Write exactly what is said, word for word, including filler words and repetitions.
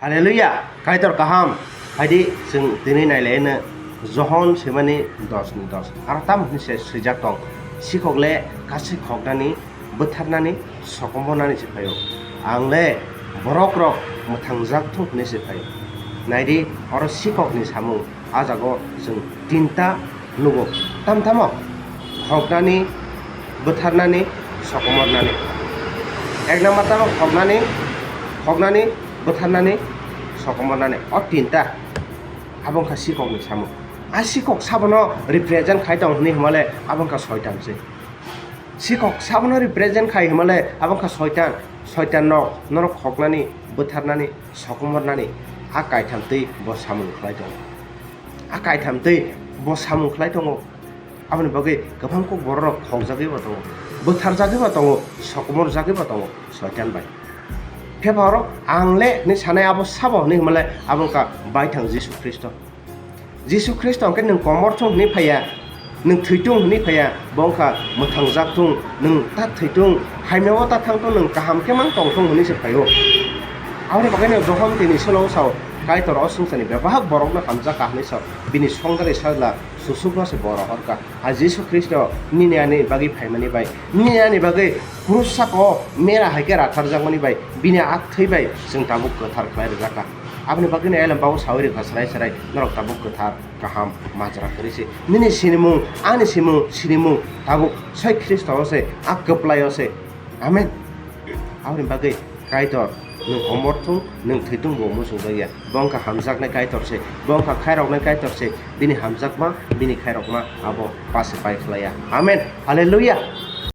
Haleluya! Kaitor kaham! Phaidi chwng tini nailaino Johon swimani dos ni dos. Aro tamo hwnwi se swijak tong, "Sikhok le kachi khoknani, bwtharnani, sokomornani se phaio. Ang le borokrok mwthangjak thung hwnwi se phaio." Naidi, oro sikhokni samung. A jago chwng tinta nugo. Tam tamo? Khoknani, bwtharnani, sokomornani. Ek number tamo khoknani, khoknani, bwtharnani, sokomornani. O tinta. Abo wngkha sikhokni samung. A sikhok sabono represent khai tong hwnwi hwnmale abo wngkha soitan se. Sikhok sabono represent khai hwnmale abo wngkha soitan. Soitan no norok khoknani, bwtharnani, sokomornani a kaitham twi bo samung khlai tongo. A kaitham twi bo samung khlai tongo. Aboni bagwi kwbang kuk bororok khokjagwi bo tongo, bwtharjagwi bo tongo, sokomorjagwi bo tongo soitan bai. Phiya ba oro ang le hwnwi sanai abo sabo hwnwi hwnmale abo wngkha baithang Jisu Khristo. Jisu Khristo hwnkhe nwng komor thung hwnwi phaiya, nwng thwitung hwnwi phaiya, bo wngkha mwthangjak thung, nwng ta thwitung, hamyao ta thangtung, nwng kaham khe mang tongthung hwnwi se phaio. Aboni bagwino Johon tini solo sao, Kaitor o swngcharni bebak borokno hamjak ka hwnwi sao, bini songdari sajla susukno se bo rohor ka. A Jisu Khristo nini ani bagwi phaimani bai, nini ani bagwi krus saka o mera hai khe ratharjakmani bai, bini a thwi bai chwng tabuk kwthar khlai rwjak kha. Aboni bagwino elem babu saui rwkha, chwrai chwrai norok tabuk kwthar, kaham, majra kwrwi se. Nini sinimung, ani simung, sinimung tabuk soi Khristo o se, a kwplai o se. Amen. Aboni bagwi Kaitor nwng komor thung, nwng thwitung bo muchungjak ya. Bo wngkha hamjaknai Kaitor se, bo wngkha khairoknai Kaitor se, bini hamjakma, bini khairokma abo pase pai khlai ya. Amen. Hallelujah.